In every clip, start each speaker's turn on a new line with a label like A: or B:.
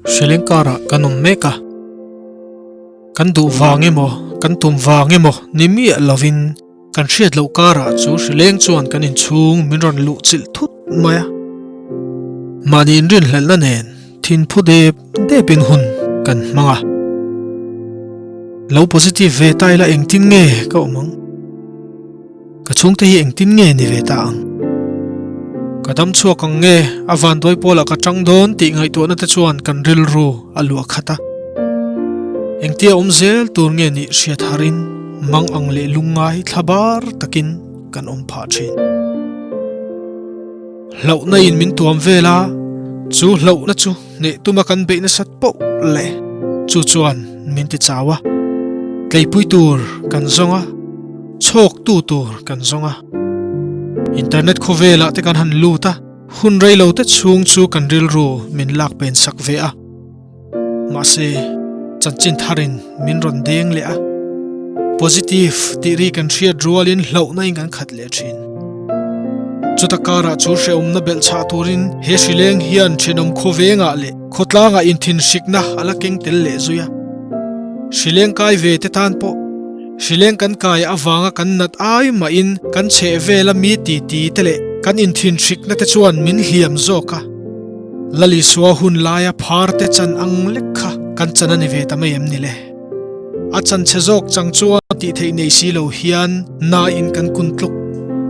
A: Hrileng karah kan awm mek a, kan duh vang emaw kan tum vang emaw ni miah lovin kan hriat loh karah chu hrileng chuan kan inchhung min rawn luh chilh thut mai a. Mahni inrinhlelhna nen thinphu dep depin hun kan hmang a. Lo positive ve ta ila engtin nge ka awm ang? Ka chhungte hi engtin nge ni ve ta ang? Ka dam chhuak ang nge a vanduai pawlah ka tang dawn tih ngaihtuahna te chuan kan rilru a luah khat a. Engtia awm zel tur nge nih hriat harin mang ang leh lungngai thla bar takin kan awm phah thin. Hlauhna in min tuam vel a, chu hlauhna chu hneh tuma kan beih nasat poh leh chu chuan min ti chau a. Tleipui tur kan zawng a, chhawk tu tur kan zawng a. Internet khawvelah te kan han lut a, hun rei lo te chhung chu kan rilru min lak pen sak ve a. Mahse, chanchin tharin min rawn deng leh a, positive tih ri kan hriat rualin hlauhna in kan khat leh thin. Chuta karah chu hrehawmna belh chhah turin he hrileng hian thenawm khawvengah leh khawtlangah inthinhrikna a la keng tel leh zui a. Hrileng kai ve te tan pawh hrileng kan kai avanga kan nat ai mahin kan chheh vela mi titi te leh kan inthinhrikna te chuan min hliam zawk a. Lalisua hun laia phar te chan ang lek kha kan chan a ni ve ta mai em ni le? A chan chhe zawk chang chuan tih theih nei si lo hian na in kan kun tluk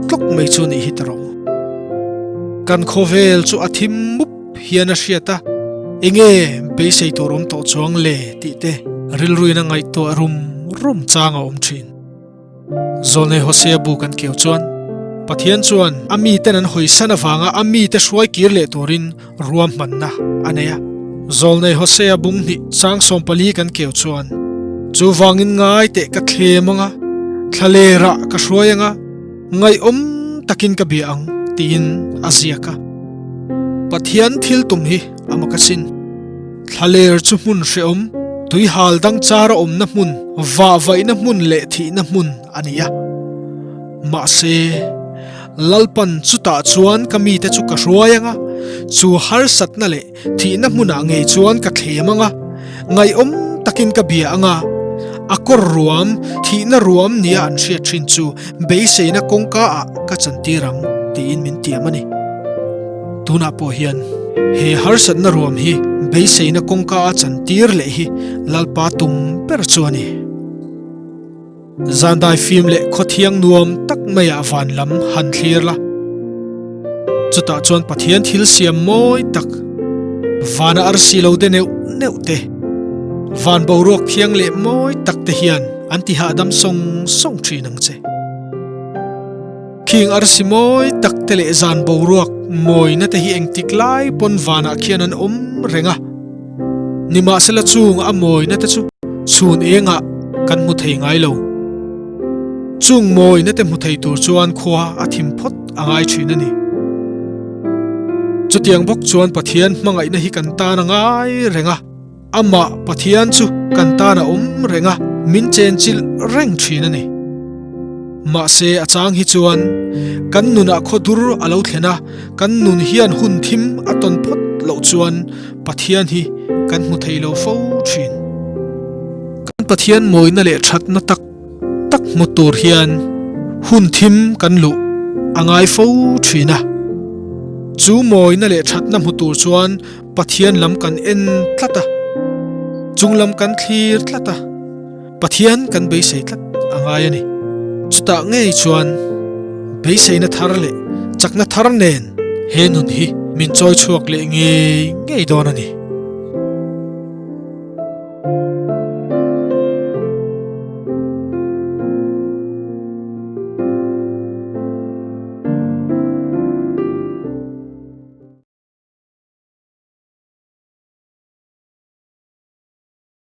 A: tluk mai chu nih hi ta rawh. Kan khawvel chu a thim mup hian a hriat a, enge beisei tur awm tawh chuang le tih te rilruin a ngaihtuah rum rum chang a awm thin. Zawlnei Hosea bu kan keu chuan Pathian chuan a miten an hawisan avanga a mite hruai kir leh turin ruahmanna a nei a. Zawlnei Hosea bung hnih chang 14 kan keu chuan Chuvangin ngai teh ka thlem anga, thlalerah ka hruai anga, ngaihawm takin ka bia ang tiin a ziak a. Pathian thil tum hi a mak asin. Thlaler chu hmun hrehawm, tuihal dang chara awmna hmun, vahvaihna hmun leh thihna hmun a ni a. Mahse, Lalpan chutah chuan ka mite chu ka hruai ang a, chu harsatna leh thihna hmunah ngei chuan ka thlem ang a, ngaihawm takin ka bia ang a, a kawr ruam, thihna ruam nia an hriat thin chu beiseina kawngkaah ka chantir ang tiin min tiam a ni. Tunah pawh hian he harsatna ruam hi beiseina kawngka a chantir leh hi Lalpa tum ber chu a ni. Zandai fim leh khawthiang nuam tak maiah van lam han thlir la. Chutah chuan Pathian thil siam mawi tak, vana arsi lo de neuh neuh te, van boruak thiang leh mawi tak te hian an ti hahdam sawng sawng thin ang che. Khing arsi mawi tak te leh zan boruak mawina te hi engtik lai pawn vanah khian an awm reng a, nimahsela chung a mawina te chu chhun engah kan hmu thei ngai lo. Chung mawina te hmu thei tur chuan khua a thim phawt a ngai thin a ni. Chutiang bawk chuan Pathian hmangaihna hi kan tan a ngai reng a, Amah Pathian chu kan tan a awm reng a, min chenchilh reng thin a ni. Mahse a chang hi chuan kan nunah khaw dur a lo thlen a, kan nun hian hun thim a tawn phawt loh chuan Pathian hi kan hmu thei lo fo thin. Kan Pathian mawina leh thatna tak tak hmu tur hian hun thim kan luh a ngai fo thin a. Chu mawina leh thatna hmu tur chuan Pathian lam kan en tlat a, chung lam kan thlir tlat a, Pathian kan beisei tlat a ngai a ni. Chutah ngei chuan beiseina thar leh chakna thar nen he nun hi min chawi chhuak leh ngei ngei dawn a ni.